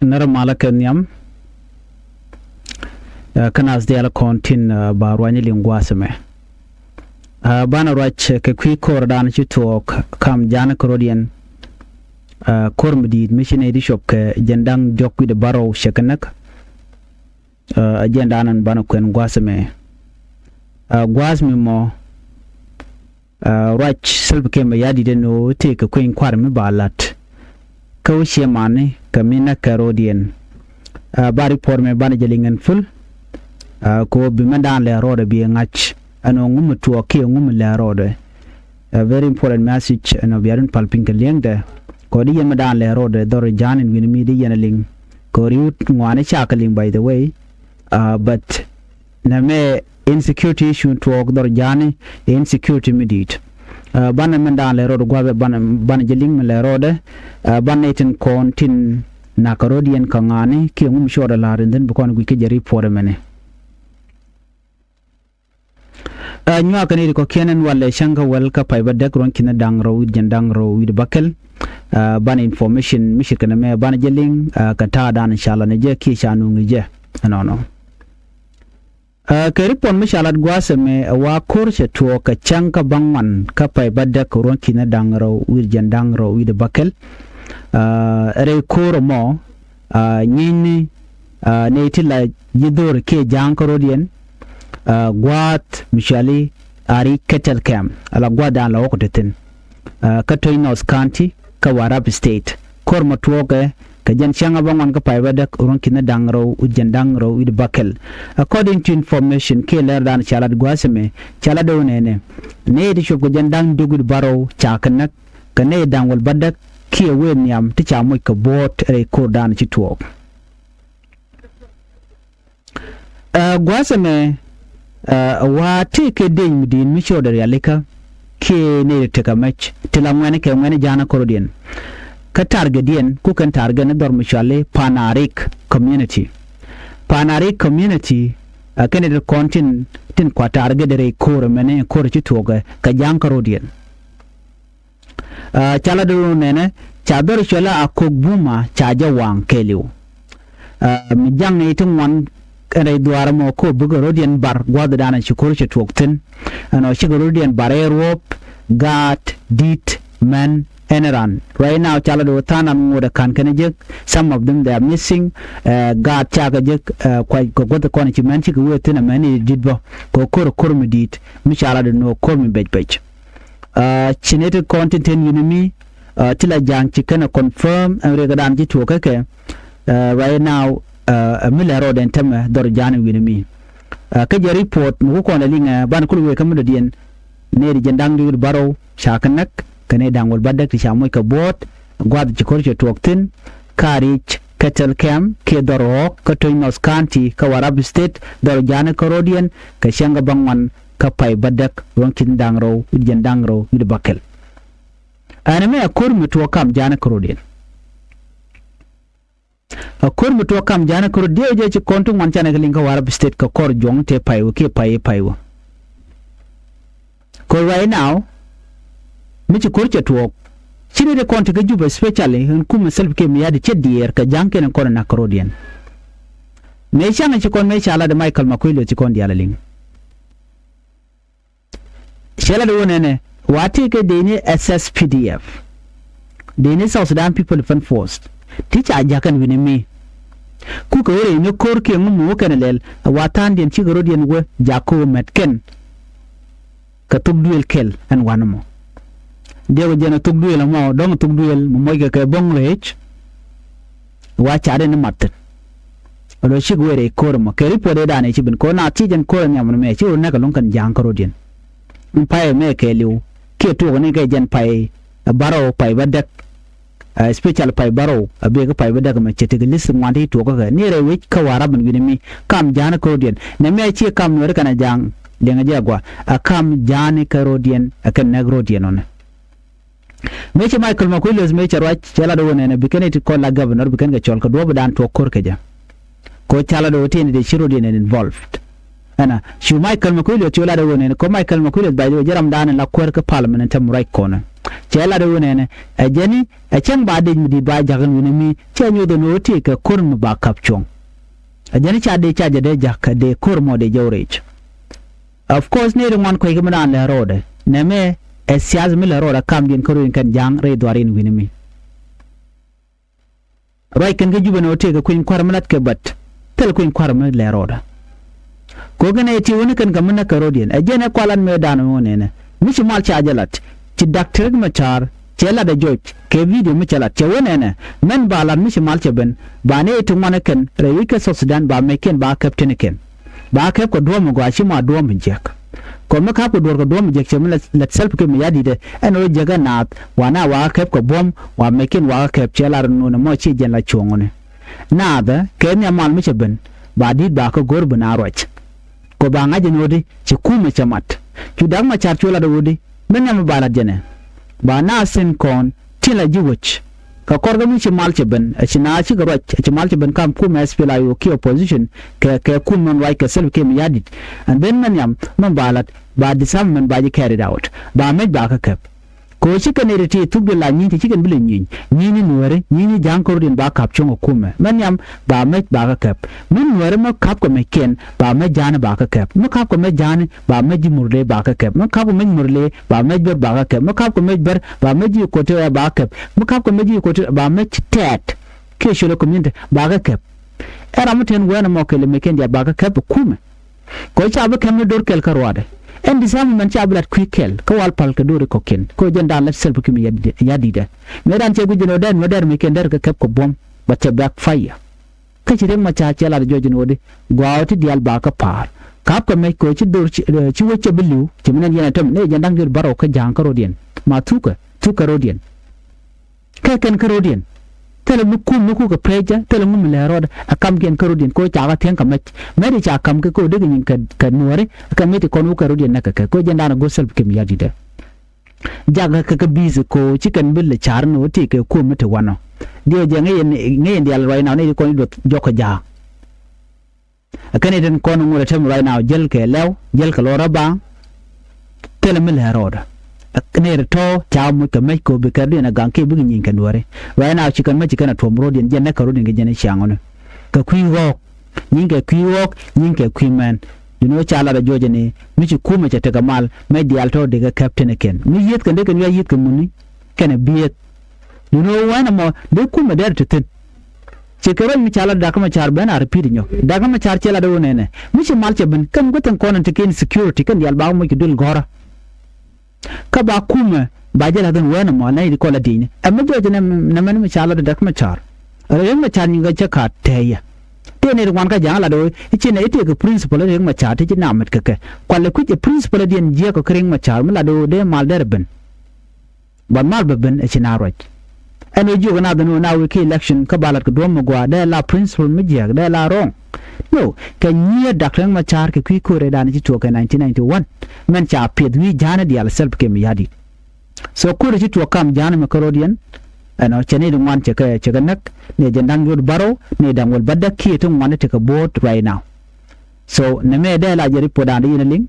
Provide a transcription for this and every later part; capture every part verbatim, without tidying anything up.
Närä malä kɛ nhiam. Kä naath diaal kɔn tin ba ruany liŋ gua̱a̱th ɛmɛ. Banɛ ruac kɛ kui̱ ko̱r dan ci tuɔɔk kam ja̱a̱n kärɔ̱diɛn. Ko̱r mi di̱i̱t mi ci nɛy ti cuɔp kɛ jɛn da̱ŋ diɔ̱k wi̱cdɛ bärɔw cɛ kɛ näk. Ɛ jɛn dan ɛn banɛ kuɛn gua̱a̱th ɛmɛ. Gua̱a̱th mi mɔ ruac Salva Kiir Mayardit ɛn ɣöö tëëkɛ kueny kua̱r mi ba la̱t. Kä wä ciɛ mani kɛ mi näk kɛ ro̱diɛn. Ba report mɛ banɛ jɛ liŋ ɛn full. Kɛ ɣöö bi mɛn dan lɛ rɔɔdɛ bi ŋa̱c ɛn ɣöö ŋum mi tuɔɔk kiɛ ŋum mi lɛ rɔɔdɛ. A very important message ɛn ɣöö bia dun pal piny kɛ liɛŋdɛ. Kɛ ɣöö di yɛn mɛn dan lɛ rɔɔdɛ dhɔr ja̱a̱n in wi̱ni mi di yɛn a liŋ. Kɛ ɣöö riwut ŋuani ca kɛ liŋ, by the way. But nɛ mɛ insecurity issue tuɔɔk dhɔr ja̱a̱ni insecurity mi di̱i̱t. Banɛ mɛn da̱a̱n lɛ ro̱dɛ gua̱a̱th banɛ, banɛ jɛ liŋ mi lɛ ro̱dɛ. Banɛ itin kɔn tin nakä ro̱diɛn kä ŋa̱a̱ni kiɛ ŋum cuɔɔdɛ la̱r in dhin bi kɔn guic kä jɛ report ɛmɛni. Nyuakä ni ri kɔ̱kiɛn ɛn walɛ cäŋ kä wäl kä pay bädäk ruɔ̱n ki̱n da̱ŋ rɛw wi̱cdɛ jiɛn da̱ŋ rɛw wi̱cdɛ bäkɛl. Banɛ information mi ci kɛn ɛmɛ banɛ jɛ liŋ kɛ ta̱a̱ dan ca lɔ ni jɛ kiɛ ca nuŋ ni jɛ ɛnɔnɔ. Kɛ report mi ca lat gua̱a̱th ɛmɛ ɛ wa ko̱r cɛ tuɔɔk kɛ cäŋ kä bäŋuan kä pay bädäk ruɔ̱n ki̱n da̱ŋ rɛw wi̱cdɛ jiɛn da̱ŋ rɛw wi̱cdɛ bäkɛl. Rɛy ko̱r ɛmɔ nyinyni nɛy ti la ji̱ dho̱r kiɛ ja̱a̱ŋ kä ro̱diɛn. Gua̱a̱th mi cuali Arik Ketel Kɛm ala gua̱a̱th dan la wä kɔ te thi̱n. Kä Toy North County kä Warrap State. Ko̱r mɔ tuɔɔkɛ kɛ jɛn cäŋ a bäŋuan kä pay bädäk ruɔ̱n ki̱n da̱ŋ rɛw wi̱cdɛ jiɛn da̱ŋ rɛw wi̱cdɛ bäkɛl. According to information kiɛ lɛr dan ca lat gua̱a̱th ɛmɛ ca lat dee wä nɛnɛ. Nɛy ti cuɔp kɛ jɛn da̱ŋ diɔ̱k wi̱cdɛ bärɔw ca kɛ näk kɛ nɛy da̱ŋ wäl bädäk kiɛ wëë nhiam ti ca moc kɛ buɔ̱ɔ̱t rɛy ko̱r dan ci tuɔɔk. Gua̱a̱th ɛmɛ wa tëëkɛ dec mi di̱i̱t mi cɔɔdɛ rialikä kiɛ nɛy ti tekɛ mɛc ti la ŋuɛ̈ni kɛ ŋuɛ̈ni ja̱a̱n kä ro̱diɛn. Kä targetdiɛn ku kɛn target ni dhɔr mi cuali Pan Arik community. Pan Arik community kɛn ti kɔn tin, tin kua target rɛy ko̱r ɛmɛni ko̱r ci tuɔɔkɛ kɛ ja̱a̱n kä ro̱diɛn. Ca la dee wä nɛnɛ ca dhɔr cuɛ la a kok buma ca jɛ waŋ kɛɛliw. Mi jaŋ ni ti ŋuan ɛn rɛy dhuaar ɛmɔ ko bikɛ ro̱diɛn bar gua̱thdan ci ko̱r cɛ tuɔk thi̱n. Ɛn ɔ cikɛ ro̱diɛn bar ɛ ruɔ̱p gaat di̱t mɛn ɛn ran. Right now ca la dee wä tha̱a̱ŋ an ŋot ɛ ka̱n kɛn jek. Some of them they are missing. Gaat cakɛ jek kuac kɛ gua̱th kɔn ci mɛn cikɛ wee thi̱n ɛmɛn i̱ di̱t bä kɛ ko̱r ko̱r mi di̱i̱t mi ca la dee nuɔɔk ko̱r mi bec bec. Ci nɛy ti kɔn tin ten yini mi ti la ja̱a̱ŋ ci kɛn ɛ confirm ɛn riɛkɛ dan ci tuɔɔk kɛ kɛ. Right now ɛ mi lɛ rɔɔdɛn tämɛ dhɔr ja̱a̱n in wi̱ni mi. Kä jɛ report mi ku kɔn ɛ liŋɛ ban kul wëë kä mi dɔ̱diɛn. Nɛy ti jɛn da̱ŋ di̱i̱t bärɔw ca kɛ näk kɛ nɛy da̱ŋ wäl bädäk ti ca moc kɛ buɔ̱ɔ̱t. Gua̱th ci ko̱r cɛ tuɔɔk thi̱n. Karic Ketel Kɛm kiɛ dhɔr ɣɔ̱ɔ̱k kä Toy North County kä Warrap State dhɔr ja̱a̱n kä ro̱diɛn kɛ cäŋ kä bäŋuan kä pay bädäk ruɔ̱n ki̱n da̱ŋ rɛw wi̱cdɛ jiɛn da̱ŋ rɛw wi̱cdɛ bäkɛl. Ɛn ɛmɛ ɛ ko̱r mi tuɔɔk kam ja̱a̱n kä ro̱diɛn. Ɛ ko̱r mi tuɔɔk kam ja̱a̱n kä ro̱diɛn jɛ ci kɔn ti ŋuan canɛ kɛ liŋ kä Warrap State kɛ kɔr juɔ̱ŋ tëë pay wä kiɛ pay i̱ pay wä. Kɛ right now mi ci ko̱r cɛ tuɔɔk ci nɛy ti kɔn ti kä Jubɛ especially ɛn kumɛ Salva Kiir Mayardit cɛ diɛɛr kɛ ja̱a̱ŋ kɛn kɔn nak kä ro̱diɛn. Mëë ca̱ŋ ci kɔn mëë ca lat Michael Makuei Lueth ci kɔn diaal ɛ liŋ. Cɛ lat wä nɛnɛ wa tëëkɛ dee ni S S P D F. Dee ni South Sudan People Defense Force ti ca ja̱k ɛn wi̱ni mi. Kukɛ wä rɛy ni ko̱r kiɛ ŋum mi wä kɛn ɛ lɛl wa tha̱a̱ŋdiɛn cikɛ ro̱diɛn wä jakä wä mɛt kɛn. Kɛ thok duëël kɛl ɛn wanɛ mɔ. Diɛkɔ jɛn ɛ thok duëël ɛmɔ dɔ̱ŋ ɛ thok duëël mɔ moc kɛ kɛ bo̱ŋ rɛc. Wa ca dee ni mat thi̱n. Ɛ lɔ cik wee rɛy ko̱r ɛmɔ kɛ report ëë da̱a̱n ëë ci ben ko̱r na thiec ɛn ko̱r ɛ nhiam ɛn mɛ ci rɔ nɛk ɛlɔ̱ŋ kɛn ja̱a̱ŋ kä ro̱diɛn. Ɛn pay ɛmɛ kɛɛliw kiɛ tuɔɔk ni kɛ jɛn pay ɛ bärɔw pay bädäk. Especially pay bärɔw a bek pay bädäk mɛ cɛ tekɛ list ŋuan ti tuɔɔk kä kɛ ni rɛy wec kä Warrap ɛn wi̱ni mi kam ja̱a̱n kä ro̱diɛn nɛ mɛ ciɛ kam nuɛri kɛn a ja̱a̱ŋ. Liɛŋɛ jɛ agua a kam ja̱a̱n kä ro̱diɛn a kɛn nɛk ro̱diɛn ɔnɛ. Mëë ci Michael Makuei Lueth mëë cɛ ruac cɛ lat wä nɛnɛ bi kɛn iti kɔn la governor bi kɛn kɛ cɔl kɛ duɔ̱ɔ̱p dan tuɔɔk ko̱r kɛ jɛ. Ko ca lat wä tiɛn iti ci ro̱diɛn ɛn involved. Ɛnɛ cu Michael Makuei Lueth cu lat wä nɛnɛ ko Michael Makuei Lueth by the way jɛ ram dan in la kuäär kä parliament in tɛm ruac kɔnɛ. Cɛ lat ɛ ɣöö nɛnɛ ɛ jɛni ɛ cäŋ ba dec mi di̱i̱t ba ja̱k ɛn wi̱ni mi cɛ nyoth ɛn ɣöö ti kɛ ko̱r mi ba ka̱p cuɔ̱ŋ. Ɛ jɛni ca dee ca jɛ dee ja̱k kɛ dee ko̱r mɔ dee jɛ wä rɛc. Of course ni ri ŋuan kuec kɛ mi naan lɛ ro̱o̱dɛ nɛmɛ ɛ siath mi lɛ ro̱o̱dɛ kamdiɛn kä ro̱o̱dɛ kɛn ja̱a̱ŋ rɛy dhuaar in wi̱ni mi. Ruac kɛn kä Jubɛ ni ɣöö tëëkɛ kueny kua̱r mi la̱t kɛ bät thil kueny kua̱r mi lɛ rɔɔdä. Kɛ ɣöö kɛn ɛ ti ɣöö ni kɛn kɛ mi näk kɛ ro̱diɛn ɛ jɛn ɛ kua lat mëëdan ɣöö nɛnɛ mi ci mal ca jɛ lat. Ci Dak Riek Machar cɛ lat ɛ jɔc kɛ video mi cɛ lat cɛ ɣöö nɛnɛ mɛn ba lat mi ci mal cɛ ben ba ni ɛ ti ŋuan ɛ kɛn rɛy wec kɛ South Sudan ba mɛckiɛn ba kɛp tini kɛn. Ba kɛp kɛ duɔ̱ɔ̱m mi gɔaa ci ma duɔ̱ɔ̱m mi jiäk. Kɔn mi ka̱p kɛ duɔ̱ɔ̱r kɛ duɔ̱ɔ̱m mi jiäk cɛ mi la Salva Kiir Mayardit ɛ ɛn ɣöö jiäk ɛ naath wa na wakä kɛp kɛ buɔ̱m wa mɛckiɛn wakä kɛp cɛ lar nunɛ mɔ ci jɛn la cuɔ̱ŋ ni. Naath ɛ kɛ nhiam mal mi cɛ ben ba di̱t ba kä go̱r ben a ruac. Kɔ ba ŋa̱c ɛn ɣöö di ci kumɛ cɛ mat cu Dak Machar cu lat ɣöö di mi nhiam mi ba lat jɛn ɛ. Ba naath thi̱n kɔn tin la ji̱ wec. Kɛ kɔr kä mi ci mal cɛ ben ɛ ci naath cikɛ ruac ɛ ci mal cɛ ben kam kumɛ S P L A I O kiɛ opposition kɛ kɛ kumɛ ruac kɛ Salva Kiir Mayardit. And then mi nhiam mi ba lat ba disarmament ba ji̱ carried out ba mec ba kä kɛp. Kɛ ɣöö ci kɛn ɛ ti ti thuk di la nyi̱i̱n ti ci kɛn bi lɛ nyi̱i̱ny nyi̱i̱n ni nuääri nyi̱i̱n ni ja̱a̱ŋ kärɔ̱diɛn ba ka̱p cuɔ̱ŋ ɛ kumɛ mi nhiam ba mec ba kä kɛp. Mi nuääri mi ka̱p kɛ mec kiɛn ba mec ja̱a̱ni ba kä kɛp mi ka̱p kɛ mec ja̱a̱ni ba mec ji̱ murle ba kä kɛp mi ka̱p kɛ mec murle ba mec bär ba kä kɛp mi ka̱p kɛ mec bär ba mec ji̱ kote ba kɛp mi ka̱p kɛ mec ji̱ kote ba mec tɛɛt. Kiɛ cuɔl ɛ community ba kä kɛp. Ɛ ram mi ten wɛɛn ɛmɔ kɛl ɛ mec kiɛn diaal ba kä kɛp ɛ kumɛ. Kɔ ca bi kɛm ni dor kɛl kä ruaadɛ ɛn disarmament ca bi lat kui̱ kɛl kä wal pal kɛ dor ikɔkiɛn kɛ jɛn daan lät Salva Kiir Mayardit ɛ mëëdan cɛ guic jɛn ɔ dɛr mi dɛr mi kɛn dɛr kɛ kɛp kɛ buɔ̱m. But cɛ backfire. Kä ci Riek Machar cɛ lat jɔc jɛn ɣöö di gɔaa ɣöö ti diaal ba kä pa̱a̱r ka̱p kɛ mec kɛ ci dor ci wec cɛ bi li̱w ci mi nɛn yɛn ɛ tem ni jɛn da̱ŋ diöt bärɔw kä ja̱a̱ŋ kä ro̱diɛn ma thukɛ thukɛ ro̱diɛn. Kɛ kɛn kä ro̱diɛn thilɛ mi kum mi kukɛ pecä thilɛ ŋu mi lɛ rɔɔdɛ ɛ kamkiɛn kä ro̱diɛn kɛ ɣöö ca kɛ thiäŋ kɛ mɛc mɛt i̱ ca ka̱m kɛ kɛ ɣöö dee kɛ nyiŋ kɛ nuɔ̱ɔ̱ri. Kɛ mɛt i̱ kɔn wukɛ ro̱diɛn näk kɛ kɛ kɛ ɣöö jɛn daanɛ go̱r Salva Kiir Mayardit ɛ. Jakɛ kɛ kɛ bi̱i̱th kɛ ɣöö ci kɛn bi lɛ ca̱r ni ɣöö tëëkɛ kuɔ̱m mi te wanɔ. Diɛ jɛ ŋäc yɛn ŋäc yɛn diaal ruac na ɣöö nɛy ti kɔn i̱ duɔth jɔk kɛ ja̱a̱. Ɛ kɛn i̱ tin kɔn ŋot ɛ tɛm right now jäl kɛ lɛw jäl kɛ lɔr ɛ baaŋ. Thilɛ mi lɛ rɔɔdɛ. Ɛ kɛn i̱ tɔ̱ ca muc kɛ mec kɛ ɣöö bi kɛr diɛn ɛ gaŋ kiɛ bikɛ nyieny kɛ nuääri. Right now ci kɛn mec ci kɛn ɛ tuɔm ro̱diɛn jɛn nɛ kɛ ro̱diɛn kɛ jɛn i̱ ciaŋ ɣöni. Kɛ kui̱ ɣɔɔk nyieny kɛ kui̱ ɣɔɔk nyieny kɛ kui̱ mɛn. Duundɛ ɣöö ca lat ɛ juɔcɛ ni mi ci kumɛ cɛ tekɛ mal mec diaal tɔ̱ dikɛ kɛp tënɛ kɛn mi yieth kɛn dee kɛn wiac yieth kɛ muni. Kɛnɛ bieth. Duundɛ ɣöö wɛn ɛmɔ dee kumɛ dɛr ti thi̱n. Ci kɛ ruac mi ca lat Dak Machar ben a repeat nyɔk Dak Machar cɛ lat ɣöö nɛnɛ mi ci mal cɛ ben kɛn guäth ɛn kɔn ɛn ti kɛ insecurity kɛn diaal ba moc kɛ duël gɔ̱rä. Kä ba kumɛ ba jɛ la̱th ɛn wɛn ɛmɔ nɛy di kɔn la diecni ɛ mi jɔc nɛ mɛn mi ca lat Dak Machar. Riek Machar nyiŋ kɛ cä ka̱a̱t tɛɛyɛ. Tëë ni ri ŋuan kä ja̱a̱ŋ lat ɣöö i̱ ci nɛ i̱ tëëkɛ principle Riek Machar ti ci namɛt kɛ kɛ kualɛ kui̱c ɛ principle diɛn jiɛk kɛ kä Riek Machar mi lat ɣöö dee mal dɛr ben. But mal bɛ ben ɛ ci na ruac. Ɛn ɣöö jiök ɛ na dhɛn ɣöö na wee ki election kä ba lat kɛ duɔ̱m mi gɔaa dee la principle mi jiääk dee la wrong. No kɛ nyiee Dak Riek Machar kɛ kui̱ ko̱rɛ dan ci tuɔɔk kɛ nineteen ninety-one. Mɛn ca piɛth wi̱i̱ ja̱a̱ni diaal Salva Kiir Mayardit. So ko̱rɛ ci tuɔɔk kam ja̱a̱ni mi kä ro̱diɛn. Ɛnɔ cɛ ni di ŋuan cɛ kɛ cɛ kɛ näk ni jɛ da̱ŋ yot bärɔw ni da̱ŋ wäl bädäk kiɛ ti ŋuan ti kɛ bo̱o̱t right now. So nɛmɛ dee la jɛ report dan di yɛn a liŋ.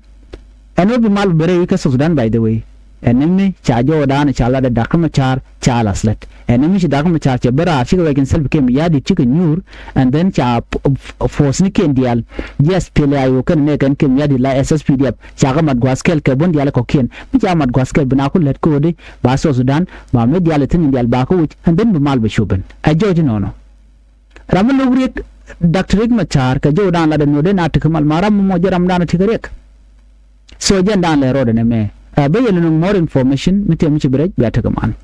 Ɛn wä bi mal bɛ rɛy wi̱c kä South Sudan by the way. Ɛn nɛmɛ ca jɔwdan ca lat ɛ Dak Machar ca las lät. Ɛn nɛmɛ ci Dak Machar cɛ bä raar cikɛ wɛc kɛn Salva Kiir Mayardit cikɛ nyuur. And then ca force ni kiɛn diaal ji̱ S P L A I O kɛn nɛ kɛn Kiir Mayardit la S S P D F ca kɛ mat gua̱a̱th kɛl kɛ buɔ̱n diaal kɔ̱kiɛn mi ca mat gua̱a̱th kɛl bi na ku lät ko̱o̱di ba South Sudan ba mi diaal ɛ thi̱n diaal ba kä wi̱c and then bi mal bɛ cuɔ̱p ben ɛ jɔw ci nɔnɔ. Ram mi lo̱k Riek Dak Riek Machar kɛ jɔwdan lat ɛn ɣöö dee na tekɛ mal ma ram mɔ jɛ ramdan tekɛ Riek. So jɛn dan lɛ rɔɔdɛ nɛmɛ. Ɛ bä yɛl nɔŋ more information mi tëë mi ci bi rɛc bia tekɛ man.